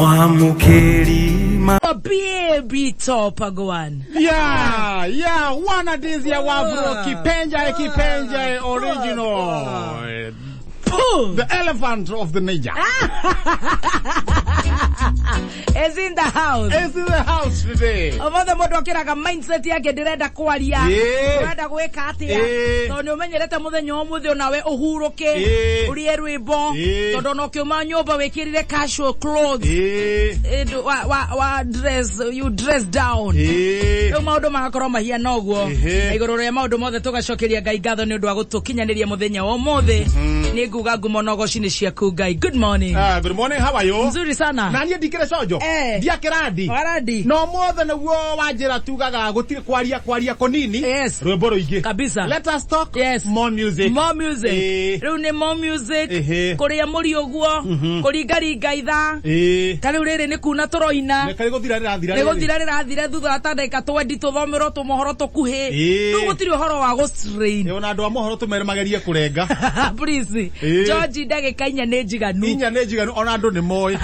Mwamukeri ma Baby top agwan. Yeah, one of these ya wavro kipenja kipenja original. Boom. The elephant of the Niger Is in the house. is in the house today. Omothe mundu akiraga mindset yake ndirenda kwaria. Yeah. Ndĩrenda gwĩka atia. Yeah. Tondu nĩ ũmenyerete mũthenya ũmũthĩ onawe ũhurũke. Yeah. Ũrĩe rwĩmbo. Yeah. Tondu ona ũkiuma nyũmba wĩkĩrire casual clothes. Eh, Wa dress, you dress down. eh. Rĩu maũndũ magakorwo mahiana ũguo. Ehe. Na igũrũ rĩa maũndũ mothe tũgacokeria Ngai ngatho nĩ ũndũ wa gũtũkinyanĩria mũthenya wa ũmũthĩ. Nĩ nguga ngumo na ũgoci nĩ ciaku Ngai. Good morning. Ah, good morning, how are you? Nzuri sana. Na niĩ ndikĩrĩ cojo. Eh. Ndiakĩrandi. Warandi. No mothe nĩguo wanjĩra tugaga gũtirĩ kwaria kwaria kũnini. Yes. Rwĩmbo rũingĩ. Kabisa. Let us talk Yes. more music. More music. Eh. Rĩu nĩ more music. Ehe. Kũrĩa mũri ũguo. Kũringaringa ithaa. Eh. Ta rĩu rĩrĩ nĩ kuna tũroina. Nĩ karĩ gũthira rĩrathira Nĩ rĩrĩ. gũthira rĩrathira thutha wa ta ndagĩka twendi tũthomerwo tũmohoro tũkuhĩ. Eh. Rĩu gũtirĩ ũhoro wa gũ-strain. Ĩ, ona andũ a mohoro tũmere magerie kũrenga. Please. Eh. George ndagĩka inya nĩ njiganu. Inya nĩ njiganu ona andũ nĩ moĩ.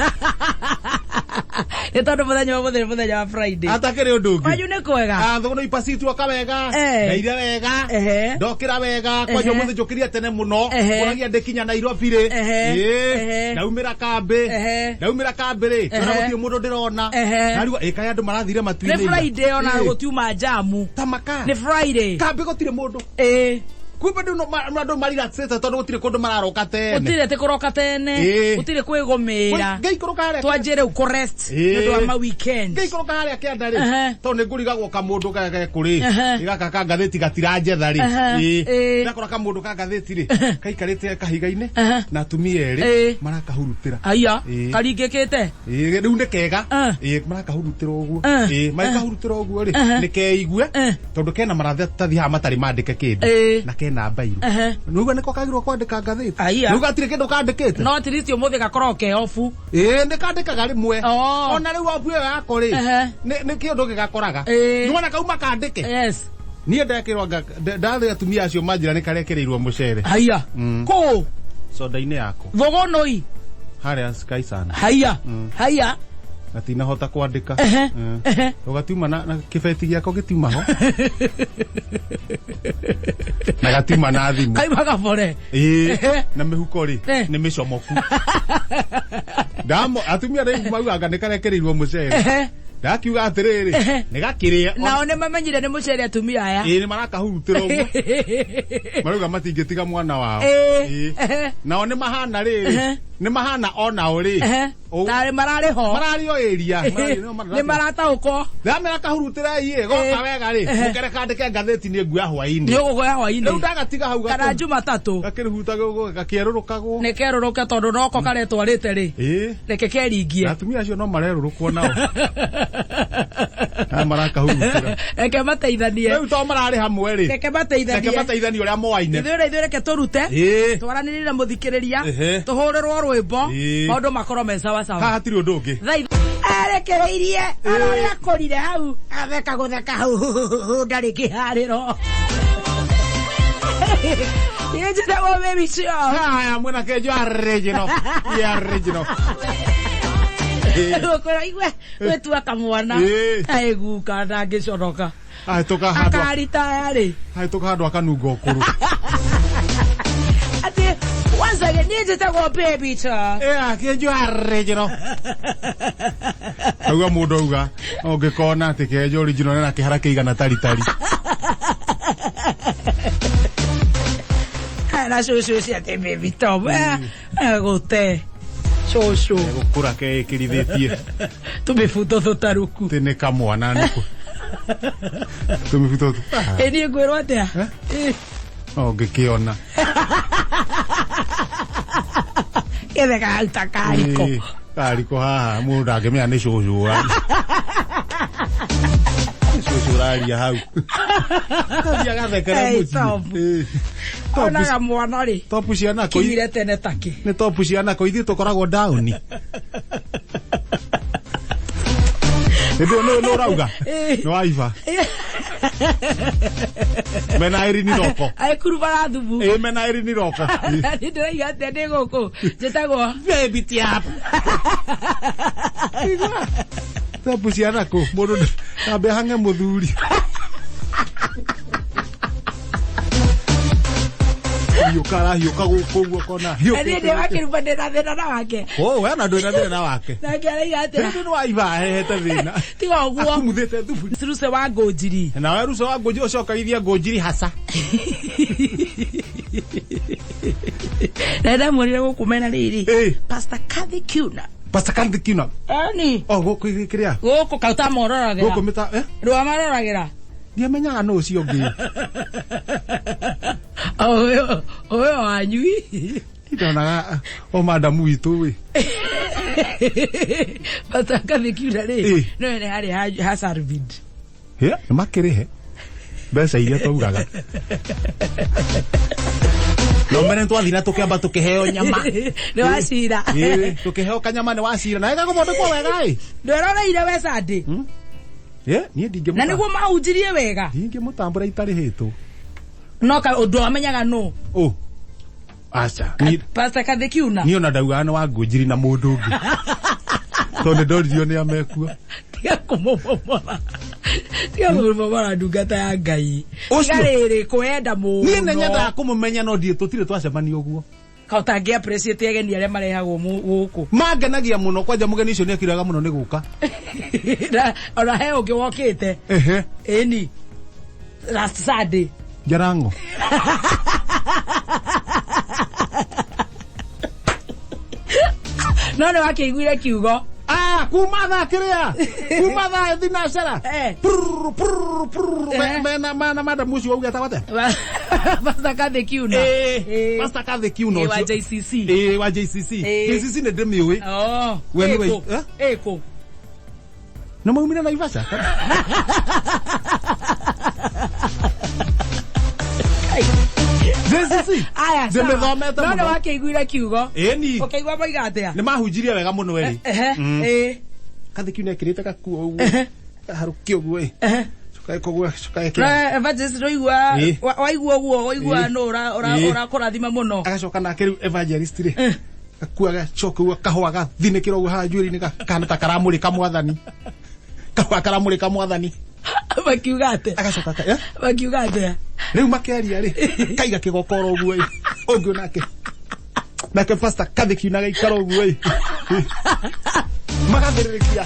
Nĩ tondũ mũthenya wa mũthenya mũthenya wa Friday. Atakĩrĩ ũndũ ũngĩ. Wanyu nĩ kwega. Ah, thũgũnũ ipacitwo kawega. Eh. Ndaire wega. Ehe. Ndokĩra wega kwanja Ehe. ũmũthĩ njũkĩria tene mũno. Ehe. Ũragia ndĩkinya Nairobi rĩ. Ehe. Ĩĩ. Ehe. Ndaumĩra kambĩ. Ehe. Ndaumĩra kambĩ rĩ. Ehe. Ona gũtirĩ mũndũ ndĩrona. Ehe. Ndarigwo ĩ kaĩ andũ marathire Nĩ matu-inĩ. Friday ona Ĩĩ. gũtiuma njamu. Tamaka. Nĩ Friday. Kambĩ gũtirĩ mũndũ. Ĩĩ. Kumbe ndũ andũ mariraxĩte tondũ gũtirĩ kũndũ mararoka tene. Gũtirĩ atĩ kũroka tene. Ĩĩ. Gũtirĩ kwĩgũmĩra. Ngĩikũrũka harĩa Twanjie rĩu kũ rest Ĩĩ. nĩ ũndũ wa ma weekend. ngĩikũrũka harĩa kĩanda rĩ Ehe. tondũ nĩ ngũrigagwo kamũndũ gekũrĩ Ehe. gaka ka ngathĩti gatiranjetha rĩ Ehe. Ĩĩ. ndakora kamũndũ ka ngathĩti rĩ kaikarĩte kahiga-inĩ Ehe. na atumia erĩ Ĩĩ. marakahurutĩra Aya, Ĩĩ. karingĩkĩte. Ĩĩ, rĩu nĩ kega Eh. Ĩĩ, marakahurutĩra ũguo Eh. Ĩĩ, magĩkahurutĩra ũguo rĩ Ehe. nĩ keigue Eh. tondũ kena maratathi haha matarĩ mandĩke kĩndũ Ĩĩ. na kena mbairũ Ehe. nĩũigua nĩko kagĩrĩirwo kwandĩka ngathĩti Aya. nĩũigua hatirĩ kĩndũ kandĩkĩte No at least ũmũthĩ gakorwo ke off. Ĩĩ nĩkandĩkaga rĩmwe Oh. ona rĩu obu ĩyo yako rĩ Ehe. nĩ kĩũndũ gĩgakoraga Ĩĩ. nĩwona kauma kandĩke Yes. niĩ ndekĩrwo ndathĩ atumia acio manjĩra nĩ karekereirwo mũcere Haya. Kũ? soda-inĩ yako Thũgũnũi. harĩa Sky Sun Haya. Haya. gatinahota kwandĩka Ehe. Ehe. gatiuma na kĩbeti gĩako gĩtiuma ho na gatiuma na thimũ Kaima gabore. Ĩĩ, Ehe. na mĩhuko rĩ Eh. nĩ mĩcomoku ndamo atumia rĩu maugaga nĩ karekereirwo mũcere Ehe. ndakiuga atĩrĩrĩ Ehe. nĩ gakĩrĩa Nao nĩ mamenyire nĩ mũcere atumia aya. ĩĩ nĩ marakahurutĩra ũguo marauga matingĩtiga mwana wao Ĩĩ. Ĩĩ. Ehe. nao nĩ mahana rĩrĩ Ehe. nĩ mahana onao rĩ Ehe. Tarĩ mararĩ ho. mararĩ o ĩria Nĩ marataũkwo. ndamera kahurutĩra iĩ goka Ĩĩ. wega rĩ Ehe. mũkere kandĩke ngathĩti nĩ nguya hwainĩ Nĩ ũgũgũya rĩu hwainĩ. ndagatiga hau Kana Jumatatũ. gakĩrihutagwo gakĩerũrũkagwo Nĩ kerũrũke tondũ noko karetwarĩte rĩ. ĩĩ Reke keringie. na atumia acio no marerũrũkwo nao aya marakahurutĩra Reke mateithanie. rĩu to mararĩ hamwe rĩ Reke reke mateithanie. mateithanie ũrĩa moaine Ithuĩ ithuĩ reke tũrute. ĩĩ Twaranĩrie na mũthikĩrĩria. Ehe. Tũhũrĩrwo rwĩmbo. Ĩĩ. Maũndũ makorwo me sawa haha sawa. hatirĩ ũndũ ũngĩ Thaa arekereirie arorĩa kũrire hau atheka gũtheka hau ndarĩ kĩharĩro. Niĩ njĩtagwo baby sure. haya mwena kenjo original ya original Gũkũra igwe gwĩtua kamwana Ĩĩ. aĩ guka ndangĩconoka ahĩtũka handũ akaritaya rĩ ahĩtũka handũ akanunga ũkũrũ atĩ once again niĩ njĩtagwo baby cha ĩa kenjo original auga mũndũ auga ũngĩkona atĩ kenjo original na kĩhara kĩigana taritari na cũcũ ũcio atĩ baby tom gũte cũcũ gũkũra keĩkĩrithĩtie tũmĩbuto tũtarũku atĩ nĩ kamwana nĩkũ tũmĩbuto ĩ niĩ ngwĩrwo atĩa Eh? Ũngĩkĩona gĩtheka hau ta kariko Ĩĩ, kariko haha mũndũ ndangĩmenya nĩ cũcũ ũraria Nĩ cũcũ ũraria hau Athiĩ agathekera Hey, mũciĩ. Tom. Ĩĩ. Topu- onaga mwana rĩ topu cianako kinyire tene takĩ nĩ topu cianako ithuĩ tũkoragwo down Hĩndĩ ĩyo nũ ũrauga? Ĩĩ. Nĩ waiba. Mena Irini Roko. Agĩkurubara thubu. Ĩĩ mena Irini Roko. Nĩ ndĩraiga atĩa ndĩ gũkũ njĩtagwo Baby tiap. Igua. Tabu ciana kũ? Mũndũ ambe hange mũthuri. Hiũka arahiũka gũkũ ũguo kona. Na niĩ ndĩ wakĩruba ndĩ na thĩna na wake. Oh, we ona ndwĩ na thĩna wake. Nake araiga atĩa? Hĩndĩ nĩ waiba ahehete thĩna. Tiga ũguo. Akumuthĩte thubu. Ruse wa ngũnjiri. Nawe ruca wa ngũnjiri ũcokagia ngũnjiri haca. Na ndamwĩrire gũkũ mena rĩrĩ. Ĩĩ. Pastor Kathy Kiuna. Pastor Kathy Kiuna. Ani. Oh, gũkũ kĩrĩa? Gũkũ kauta mororagĩra. Gũkũ mĩta eh? Rwamaroragĩra. Ndiamenyaga nũ ũcio ũngĩ. Ũyũ ũyũ wanyu. Ndonaga o madamu witũ ĩ. Pastor Kathy Kiuna rĩ. Ĩĩ. No ene harĩ ha Sarvid. Hĩ, nĩ makĩrĩhe mbeca iria twaugaga. No mbere twathira tũkĩamba tũkĩheo nyama. Nĩ wacira. Ĩĩ, tũkĩheo kanyama nĩ wacira na ĩgagũthondekwo wega ĩ. Ndweroreire we Sunday. Ĩ, niĩ ndingĩmũta- Na nĩguo mahunjirie wega. ndingĩmũtambũra itarĩhĩtwo. No ka ũndũ wamenyaga nũ. Ũ. Aca. Niĩ Pastor Kathy Kiuna. niĩ ona ndaugaga nĩ wa ngũnjiri na mũndũ ũngĩ. Tondũ nĩ ndoririo nĩ amekuo. Tiga kũmũmomora. Tiga kũmũmomora ndungata ya Ngai. Ũcio. Tiga rĩrĩ kwenda mũno. Niĩ nĩ nyendaga kũmũmenya no ndiĩ tũtirĩ twacemania ũguo. Ka ũtangĩ appreciate ageni arĩa marehagwo gũkũ. Mangenagia mũno kwanja mũgeni ũcio nĩ ekiraga mũno nĩ gũka. Na ona he ũngĩ wokĩte. Ehe. Ĩni. Last Sunday. Jarango. No nĩ wakĩiguire kiugo. Ah, kuma thaa kĩrĩa kuma thaa thinacara Eh. Prrr, prrr, prrr, Eh. mena mana madamu ũcio wauga etagwo atĩa? Pastor Kathy Kiuna. Eh, Pastor Kathy Kiuna Ĩ, wa ũcio. JCC. Ĩ, wa JCC. Eh. JCC nĩ ndĩmĩũĩ. Oh. We nĩwe- Ĩkũ. Eh? Ĩkũ. Nĩ maumire Naivasha? JCC. Aya, sawa. Ndĩmĩthomete No nĩ mũno. wakĩiguire kiugo. Ĩni. Ũkĩigua moiga atĩa? Nĩ mahunjirie wega mũno erĩ. Ehe. Ĩ. Kathy Kiuna ekĩrĩte gakuo ũguo. Kaharũkia ũguo ĩ. Ehe. Coka ĩkũgwe, coka ĩkĩra. Na evangelist ndũigua Ĩ. waigua ũguo waigua Ĩ. nũ Ĩ. ũrakũrathima mũno. Agacoka nake rĩu evangelist rĩ. Gakua gacoka ũguo kahũa gathinĩkĩra ũguo haha njuĩrĩ-inĩ gakahana ta karamũrĩka mwathani. Kahũa karamũrĩka mwathani. Makiuga atĩa? Agacoka ka, eh? Makiuga atĩa? Rĩu makĩaria rĩ, kaiga kĩgokora ũguo ĩ. Ũngĩ nake. Nake pastor Kathy Kiuna agaikara ũguo ĩ. Magathĩrĩrĩkia.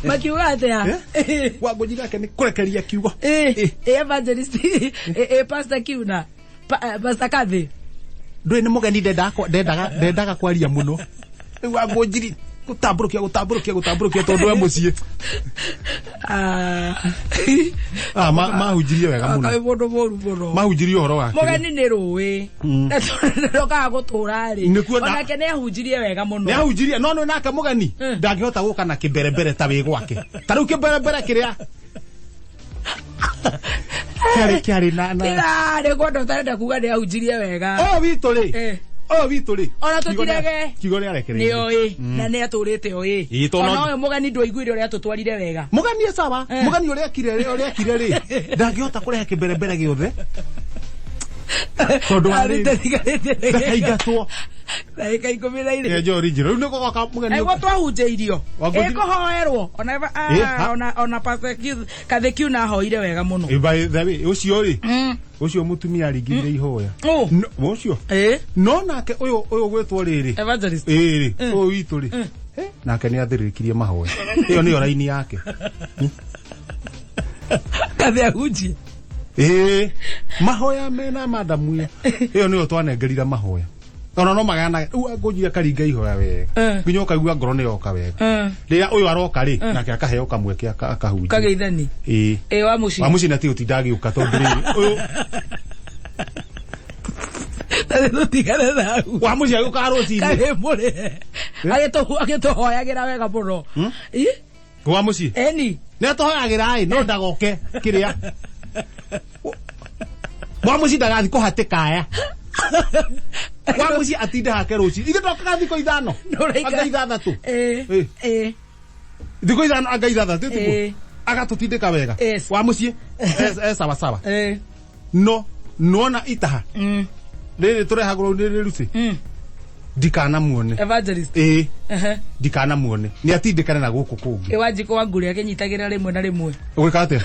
Makiuga atĩa? Eh? Wangũnji nake nĩ kũrekeria kiugo. Ĩ. Ĩ evangelist ĩ ĩ Pastor Kiuna. Pastor Kathy. Ndũĩ nĩ mũgeni ndendaga kwaria mũno. Rĩu Wangũnjiri gũtambũrũkia gũtambũrũkia gũtambũrũkia tondũ e mũciĩ. Ah. Ah, mahunjirie wega mũno. Kaĩ mũndũ mũru mũno. Mahunjirie ũhoro wake. Mũgeni nĩ rũĩ. Ndokaga gũtũra rĩ. Nĩkuo na- Onake nĩ ahunjirie wega mũno. Nĩ ahunjirie no nĩ nake mũgeni ndangĩhota gũka na kĩmberembere ta wĩ gwake. Ta rĩu kĩmberembere kĩrĩa kĩarĩ kĩarĩ na Tiga nĩ kwenda ũtarenda kuga nĩ ahunjirie wega. ũyũ witũ rĩ. Eh. Ũyũ witũ rĩ. Ona tũtirege. Kiugo nĩ arekereirie. Nĩ oĩ na nĩ atũrĩte oĩ. Ĩ, tondũ Ona ũyũ mũgeni ndwaiguire ũrĩa atũtwarire wega. Mũgeni e sawa. Eh. Mũgeni ũrĩa ekire ũrĩa ekire rĩ ndangĩhota kũrehe kĩmberembere gĩothe. Tondũ wa rĩrĩ ndakaingatwo. Ndagĩka 12. Kenja original. Rĩu nĩ gũgoka mũgeni. Nĩguo twahunjĩirio. Wangũnjiri- Ĩkũhoerwo. Ona Ĩ, ha- ona Pastor Kathy Kiuna ahoire wega mũno. Ĩ, by the way, ũcio rĩ Mm. ũcio mũtumia aringithire ihoya. Ũ. No, ũcio. Ĩ. No nake ũyũ ũyũ gwĩtwo rĩrĩ. Evangelist. Ĩrĩ, ũyũ witũ rĩ. Eh, nake nĩ athĩrĩrĩkirie mahoya. Ĩyo nĩyo raini yake. Kathy ahunjie. Ĩĩ, mahoya mena madamu ĩyo. Ĩyo nĩyo twanengerire mahoya. Ona no magana rĩu angũnjia akaringa ihoya wega. Eh. Nginya ũkaigua ngoro nĩ yoka wega. Eh. Rĩrĩa ũyũ aroka rĩ, nake akaheo kamweke akahunjia. Kageithani. Ĩĩ. Ĩ wa mũciĩ. Wa mũciĩ na ti gũtinda agĩũka tondũ rĩrĩ, ũyũ Tũtigane na hau. wa mũciĩ agĩũkaga rũcinĩ. Kaĩ mũrĩhe. Agĩtũhoyagĩra wega mũno. Ĩ? Wa mũciĩ. Ĩni. Nĩ atũhoyagĩra ĩ, no ndagoke kĩrĩa. Wa mũciĩ ndagathi kũhatĩka aya. Wa mũciĩ atinde hake rũciũ. Ithe ndokaga thikũ 5. Nũraikara- Anga 6. Eh, Eh. eh. Thikũ 5 anga 6 tiguo. Eh. Agatũtindĩka wega. Yes. Wa mũciĩ e sawa sawa. Eh. No nona itaha. Mm. Rĩrĩ tũrehagwo nĩ rĩruci. Mm. Ndikanamuone. Evangelist. Ĩĩ. Ehe. Ndikanamuone. Nĩ atindĩkane na gũkũ kũngĩ. Ĩ Wanjikũ wa Ngure akĩnyitagĩra rĩmwe na rĩmwe. Ũgwĩka atĩa?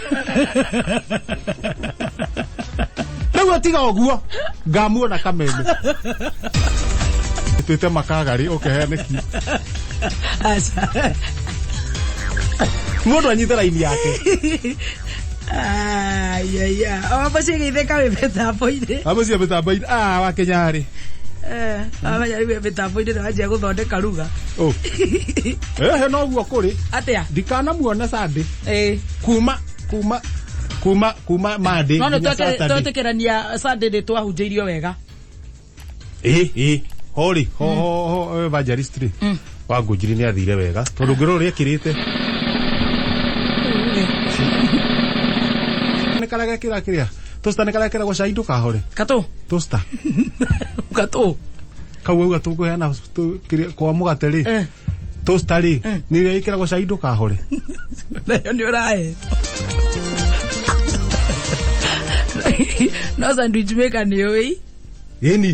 Rĩu atiga ũguo ngamuona kameme. Twĩte makagarĩ ũkeheane ki. Aca. Mũndũ anyite raini yake. Ayaya. O mũciĩ gĩithĩka wĩ mĩtambo-inĩ. Amũciĩ mĩtambo-inĩ. Ah, wa Kenya rĩ. Eh, amenya rĩu wĩ mĩtambo-inĩ nĩ wanjia gũthondeka ruga. Oh. Ehe noguo kũrĩ. Atĩa? Ndikanamuona Sunday. Eh. Kuma kuma kuma kuma Monday No nĩ nginya Saturday. twetĩkĩrania Sunday nĩ twahunjĩirio wega. Ĩ ĩ ho rĩ ho ho ho evangelist rĩ. Wa Ngũnjiri nĩ athire wega tondũ ngĩrora ũrĩa ekĩrĩte. Nĩ karĩa gekĩra kĩrĩa. Toaster nĩ karĩa gekĩragwo cai ndũkahore. Katũ. Toaster. Katũ. Kau auga tũkũheana kĩrĩa kwa mũgate rĩ. Eh. Toaster rĩ nĩ ĩrĩa ĩkĩragwo cai ndũkahore. Nayo nĩ ũrahetwo. No sandwich maker nĩ ũĩ. Ĩni.